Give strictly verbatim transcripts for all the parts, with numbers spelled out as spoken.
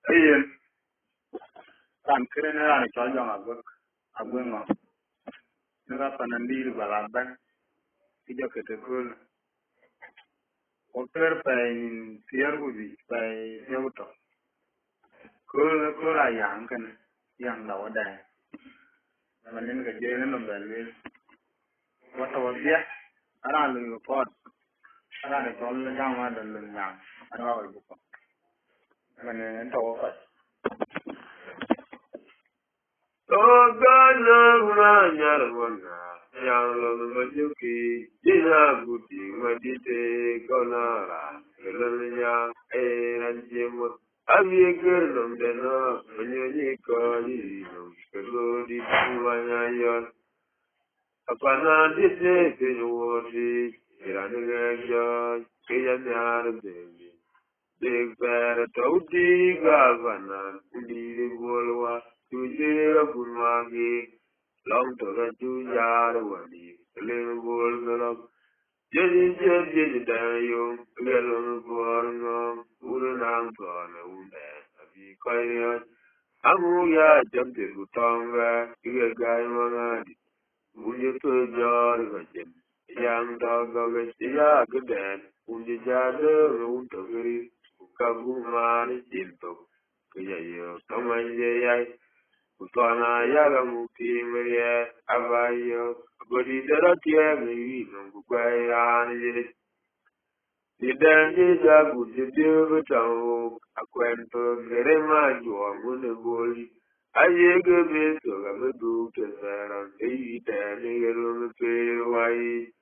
Yen, raan kënë raan cɔl Jɔŋ Aguek, Aguek Ŋɔŋ. Në ka pan ndït bä la bɛ̈n, kë jɔ ke të kööl. Wɔ kër pɛɛi nïn thiëër ku dhïc, pɛɛi thiëër ku tök. Kööl, kööl aa yäŋ kënë, yäŋ la wä dɛɛr. Manin ke jëë në nɔm bɛ lueel. Wä tɔ̈ wä dhiɛ, araan luny report, araan ë cɔl Jɔŋ Madɔl luny nyaŋ, araan wä bï kɔ̈k. Manin ë tɔ̈ wä kɔc. Ogana manyar wana, yang lon majuki, jina guti madite konara, kelon ya eran jemo. Abi ker nom dena, manyoni kani nom, kelodi tumanya yon. Apana dite piny woti, irani gɛk jɔc, ke ya nyar beni. Big bɛɛr tɔ̈u ti gavana, ku dïït bol wa, cu jëër abun wagi, lɔŋ tɔ̈ ka cu jaar wani, liŋ bol dhorok. Jëc jëc jëc dɛŋ yom, riɛl wani buɔɔr ŋɔm, wun naŋ thɔɔn e wun dɛŋ, abi kɔc riɔc. Amu ya jam tir ku tɔŋ bɛ, ike gai maŋadi. Wun ye thöc jɔ̈ɔ̈r ë kɔc cin, yäŋ dɔ̈k gɔ̈k ë cï ya këdɛn, wun ye jääl dööŋ ë wun tök ë rït, ku ka buk maan ë cin thok, ke ya yöök tɔ̈ many ye yai, ku thɔn aa yak amuk tiim ë riɛɛr, aba yöök, ago dït de rɔt tiɛɛm ë yï nɔm, ku kuɛɛi raan ë yic. Tëdɛn cï jaku cï dhiëëu bï tɔŋ wook, akuɛn thöök gere ma juɔɔk wën ë bol dït. Aye ke bï thök abï dhuk të thɛɛr ɣɔn ke yï tɛɛn ë ɣer ɣön ë peer wayic.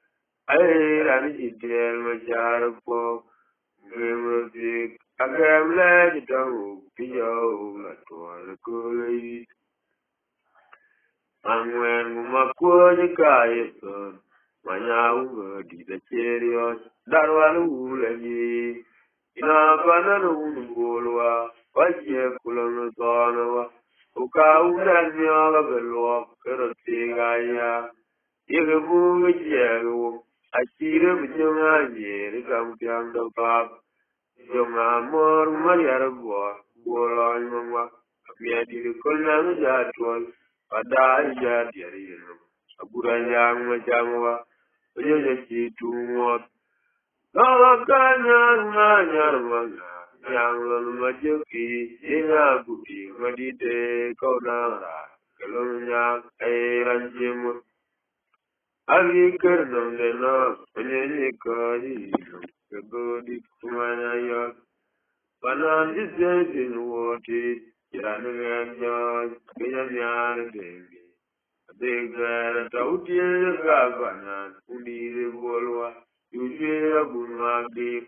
Aye raan cï tiɛɛl macar puɔ̈u, gëm röt thiik, agɛ̈m lɛɛc ë tɔŋ wook, cï jɔ wook la tuɔɔl ë kööl ë yït. Aŋuɛ̈ɛ̈n ku makuööc ë ka ye thöön, manyau ŋö dït acie riɔ̈c, dar wal ë wul ë nyiic. Ina pandan ë wun ë gool wa, wa cie kulon ë thɔɔn ë wa, ku ka wun dɛn miɔɔk abï luɔk, ke rɔt thiik aya. Yeke muk ë ciɛɛk ë wok, acï rem ë cï ŋa nyiëër ë kam piäŋ dɔ̈k paap. Jɔŋ amɔ̈ɔ̈r ku Mariar ë buɔɔr, buɔɔr lɔɔny ŋɔŋ wa, amiɛt dït ë köl nɛn ë jɔ atuɔl, pa daai ë jɔ adiɛɛr yen nɔm. Agut anyaŋ macam wa, ë yöc acï tuŋ ŋuɔɔth. Lɔ̈k akanyar ŋa nyar maŋa, nyaŋ lon ma jök yiic, ye nya guti madït ë kɔ̈u na raar, ke lon nyaŋ ee raan cï mut. Abï kër nɔm de nɔɔk, ku nyeny ë kɔc yï nɔm, ke bï dït ku many ayɔ̈l. Panan cï thiëëc piny wuɔɔt tiit, cï raan ë ɣɛɛk jɔɔc, ke ya nhiaar ë deŋ dït. Adhik bɛɛr atɔ̈u tiëëc ë ka panan, ku dïït ë bol wa, cu cuëër abun mak dïït.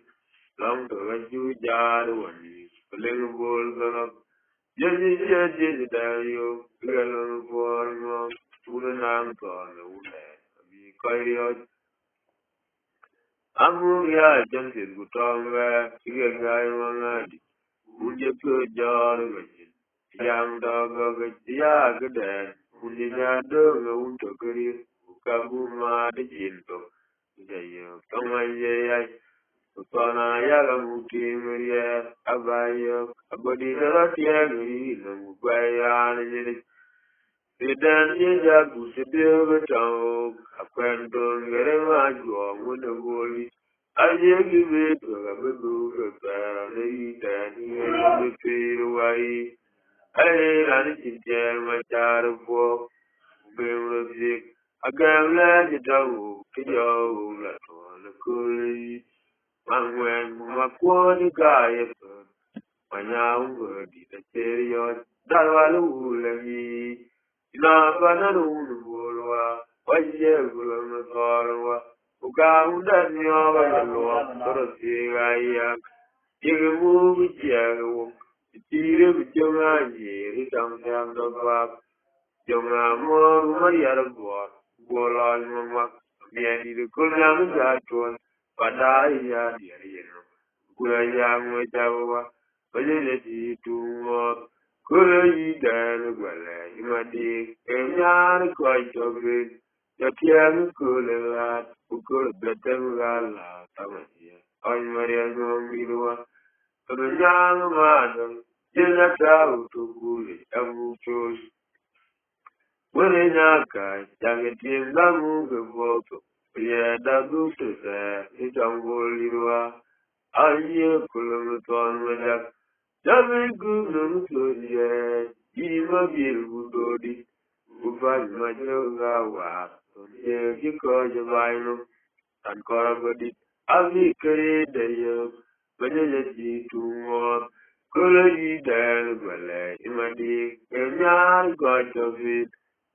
Lɔŋ tök acu jaar ë wani, ku lek ë bol dhorok. Jël yï ciɛ̈t jiëc dɛ̈ɛ̈r yök, riɛl ɣön puɔɔr ŋɔ̈ɔ̈ŋ, wun ë naŋ thɔɔn ë wun dɛ̈ɛ̈r, abï kɔc riɔ̈c. Amuk ya jam thith ku tɔŋ bɛ̈ɛ̈r, cï ke gäi maŋadi, wun jɔ piööc jɔ̈ɔ̈r ë kɔc cin. Yäŋ dɔ̈k gɔ̈k ë cï ya këdɛ̈ɛ̈n, wun jɔ jääl dööŋ ë wun tök ë rït, ku ka buk maat ë cin thok. Ku jɔ yöök tɔŋ ŋɔny ye yai, ku thɔn aa yak amuk tiim ë riɛɛr, aba yöök, abɔ̈ dït ë rɔt tiɛɛl ë yï nɔm, ku guɛɛi raan ë nyin yic. Tëdɛn ye jaku cï dhiëëu bï tɔŋ wook, akuɛn thöŋ gere ma juɔɔk wën ë bol dït. Aye kï bï tuek abï dhuk ke thɛɛr ë yï tɛ̈ɛ̈n ë yen bï pïïr wai. Aye raan cïn tiɛɛl ma caar ë puɔ̈u, ku gëm röt thiek. Agɛm lɛɛc ë tɔŋ wook, kë jɔ wook la tuɔɔl ë kööl ë yït. Maŋuɛɛn ku makuɔɔny ë ka ye thöl, manyau ŋö dït acie riɔ̈c, dal wal ë wul ë ŋiic. Ina panan wun bol wa, wa cie gulon ë thɔɔl wa, ku ka wun dɛ̈t miɔɔk ë luɔk, ke röt thiëëk aa yak. Yek muk ë ciɛɛk ë wok, ë tiir ë bï cöŋ aa nyiëër ë tɔŋ thiäŋ dɔ̈k bäk. Jɔŋ amɔ̈ɔ̈r ku Mariar ë buɔɔr, guɔ lɔɔny ŋuɔŋ wa, miɛt dït ë köl nyaŋ ë jɔ tuɔl, pa daai ë jɔ diɛɛr yen nɔm. Ku ya yak ŋö cak wa, Bɛ̈ny ë tiit tuŋ ŋɔɔth, köölë yï dɛ̈ɛ̈n ë guɛlɛ yï madïïk, ee nyaar ë kɔc cɔk rëër, jɔ tiɛɛŋ ë köölë ɣaat, ku köölë bɛ̈t tɛ̈m ɣaat la thaŋ aciëër. Ɣɔny Mariar ŋɔ̈ɔ̈ŋ dït wa, tɔ̈ nyaŋ ë maandäŋ, Yen ata utukuli amu col. Wene nyaka jage tieng damu ke boto. Ye da du te se i tong bol irwa. Aye kulum ton me jak. Jage gum me mutoye. Ima bil budodi. Uban ma joga wa. Ye ki ko je baino. An kɔrɔbɔdit, abi këride yök, bɛ̈ny ë Yecu tuŋ ŋuɔɔth, köölë yï dɛɛl guɛlɛ ë Madiŋ, ë nhiaar gɔc tɔ piny,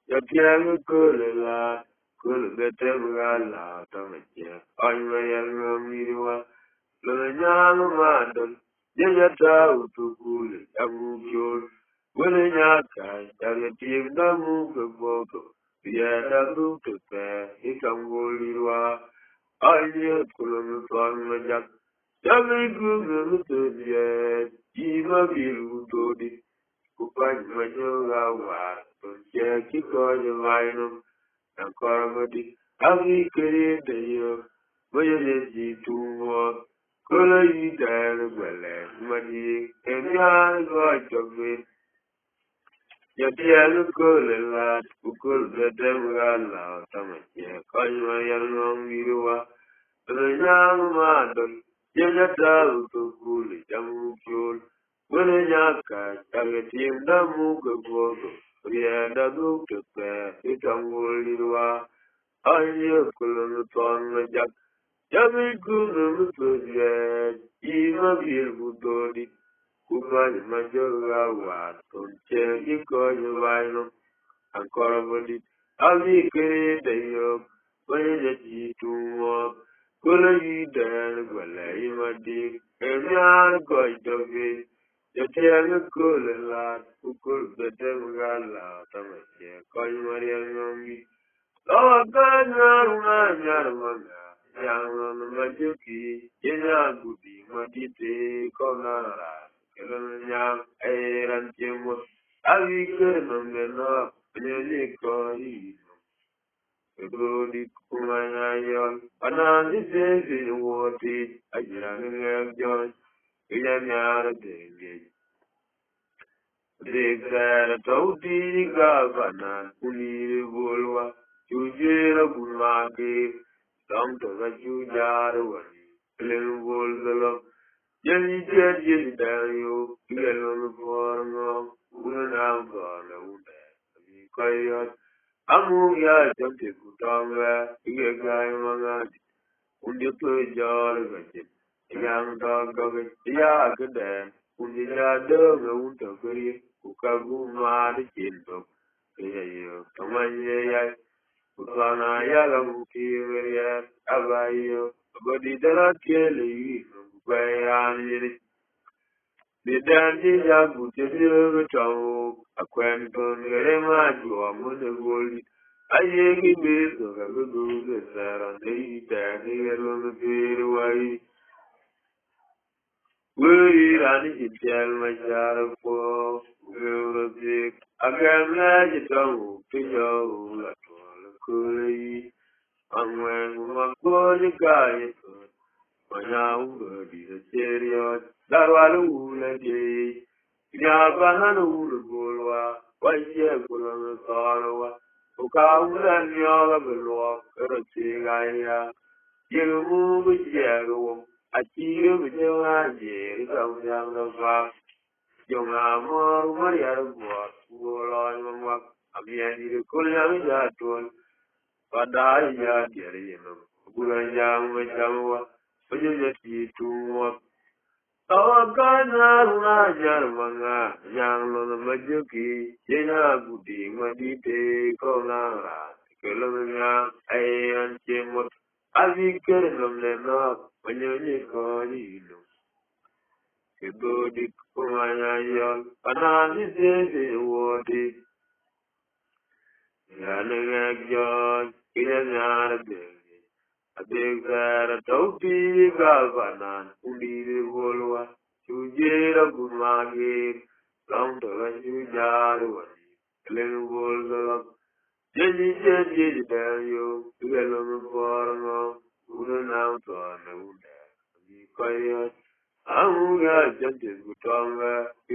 jɔ tiɛɛl ë köölë laat, köölë bï tem ɣa laat tɔ maciɛk, ɔny wɛ̈ɛ̈r ŋɔ̈ŋ yï wä, lɔ nyaaŋ ë madɔl, jɔ jɔ tääu thukul ë cam muk cool. Wënë nyaka, cak ë tiim dämuk ke bɔ̈k, yɛn adhuk të thɛɛr, ë kaŋ gol dït wä. Ayiëth ku lɔ mi thɔn lɔ jak, cak ë gup në mi thöl yɛɛt, yï ma bil ku thöl dït, ku pany ma jɔ̈k a waar, thöl cɛɛk cï kɔc ë bai nɔm. Akɔr bɔ̈ dït, abï këriëëc de yök, bɔ̈ yök ye jïï tuŋ ŋuɔɔth, köölë yï dɛɛl ë guɛlɛ, ma dïït, ë nhiaar ë gɔc tɔ guiir. Jɔ tiɛɛl ë kööl ë laat, ku kööl bï dɛm ɣa lääu tɔ maciɛk, kɔc ma yɛn ŋɔ̈ŋ dït wä, bï nyaaŋ ma dɔl, jɔ jɔ tääu thukul ë cam muk cool. Wënë nyaka, cak ë tiim dämuk ke bɔ̈k, riɛɛt adhuk të thɛɛr, ë tɔŋ gol dït wä. Ayiëth ku lɔ mi thɔn lɔ jak, cak ë gup në mi thöl yɛɛt, yï ma bil ku thöl dït, ku bäny ma jɔ̈k a waar, thöl cɛɛk cï kɔc ë bai nɔm. Akɔr bɔ̈ dït, abï këriëëc de yök, bɛ̈ny ë Yecu tuŋ ŋuɔɔth, köölë yï dɛɛl guɛlɛ yï ma dïït, ë nhiaar ë gɔc tɔ piny. Jɔ tiɛɛl ë kööl ë laat, ku kööl bï dɛm ɣa lääu tɔ maciɛk, kɔc ma riɛl ŋɔ̈ŋ dït. Lɔ wa gäär nyar ma nyar ma ŋa, nyar ma ma ma jɔki, ye nyar gudi ma dït ë kɔn na raar, ke lɔ nyar, ë ran cie mɔ̈th, abï kër nɔm de nɔɔk, nyɛ ni kɔc yï nɔm. Ë dhoodït ku ŋany ayɔl, anan dït dee piny wuɔɔtic, ajiran ë ŋɛk jɔny, ke ya nhiaar ë dee ŋic. Dik thɛɛr tɔ̈u tiic ë gäär panan, ku nïïr ë bol wä, cu juëër agut makeer, dɔm tök acu jaar ë wä nïïm, ë lëŋ bol dhëlɔ̈k. Jël yï jiɛɛt jiëc dɛɛr yök, ë ye lon puɔɔr ŋɔ̈ɔ̈ŋ, wun ë naŋ thɔɔr në wun dɛɛr, abï kɔc yɔ̈c. Amuk ya cam thiëth ku tɔŋ wɛɛr, ë ye gäi maŋädï, wun cï thöc jɔ̈ɔ̈r ë bɛ̈ny cin. Yäŋ tɔ gɔ̈k ë ya këdɛn, kun cï ja dööŋ ë wun tɔ këriëëc, ku ka gup maat ë cin thok, ke ya yöök tɔ ŋuany ye yai. Ku thɔn aa yak amuk tiim ë riɛɛr, aba yöök, abä dït dɛ̈ rɔt tiëël ë yïn, ku kuɛɛi raan yïn. Bï dɛn cï jak gut cï dhiëëk ë tɔŋ wook, akuɛn thön ke rem aa juɔɔk wën ë gol dït. Aye kï bï thök abï dhuuk ë thɛɛr ɣɔn de yï tɛɛr ke ye luɔm ë pïïr ë wai. Wëë yï raan cï tiɛɛl macar puɔ̈u, ku gëu rɔt thiëëk, agɛm lɛɛc ë tɔŋ wok cï jɔ wok la tuɔɔl ëkööl ë yic. Aŋuɛɛn ku ŋɔ̈k kuööc ë gääc ë thööc, manya wun bä dït acie riɔ̈ɔ̈c, la rual ë wun ë diëc. Nya bä nän ë wun ë bol wä, wä ciɛɛk ku lɔn ë thɔɔr ë wä, ku ka wun ë niɔɔk abï luɔɔk ë rɔt thiëëk aya. Yek muk ë ciɛɛk ë wok, acïï rem ë cï ŋaany jiëër ë gam nhial ke bäk. Jɔŋ amɔ̈ɔ̈r ku Mariar guɔ̈ɔ̈r, ku go lɔɔny maŋuak, amiɛt dït ë kööl yak ë jɔ tuɔ̈l, ku adaai ë jɔ diɛɛr ë yenɔm, ku rɔt jam ë cam wä, ku jɔ jɔ tiit tuŋ wuɔth. Ka wä gäär nyar na nyar maŋa, nyaŋ lɔn ma jökï, ye nya gudi ma dït ë kɔn na raan, ke lɔn nya, aye an cie mɔt, abï kër nɔm de nɔɔk, ma nyony ë kɔc yï nɔm. Ke dhoodït ku ŋanya yɔl, panan cï thiëëc piny wuɔɔtic. Yɛn ë ŋɛk jɔɔc, ke ya nhiaar adhëëk. Adhëëk thɛɛr atɔ̈u pïïr ë gäär panan, ku dïït ë bol wä, cu jiëër agut mageer, lɔŋ tök acu jaar ë wä nïïm, leŋ ë bol dhëlɔ̈k. Jël yï jiɛɛt jiëc dɛɛr yök, ë ke lon ë puɔɔr ŋɔ̈ɔ̈ŋ, wun ë naŋ thɔɔr në wun dɛɛr, abï kɔc yɔ̈c. Aŋu ya jɔndiɛth ku tɔŋ wɛɛr, ë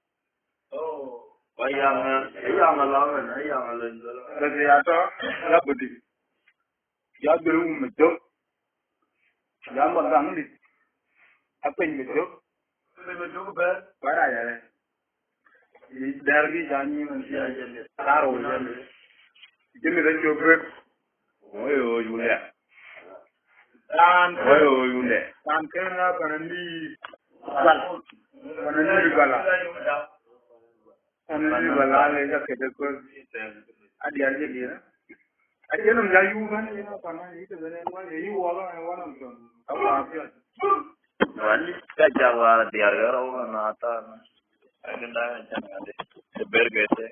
Ayaŋ, ayaŋ la men, ayaŋ la. Bas ya tɔ, ya budi. Ya budi wum jok. Ya ma gaŋ di. A piny bi jok. Piny bi jok bɛ. Bara ya le. Dɛr bi ja ni man ya jende. Taro jende. Jende da jok bɛ. Oyo yule. Tan. Oyo yule. Tan kena kana ni bal. Kana ni bala. Kana ni bala le ka kede ko. Adi adi ni. Ajenum ja yu ban ni na kana ni te bene wa ni yu wa ba wa na ton. Awa pia. Wani ka ja wa diar ga ro na ta. Agenda ja na de. Bergete.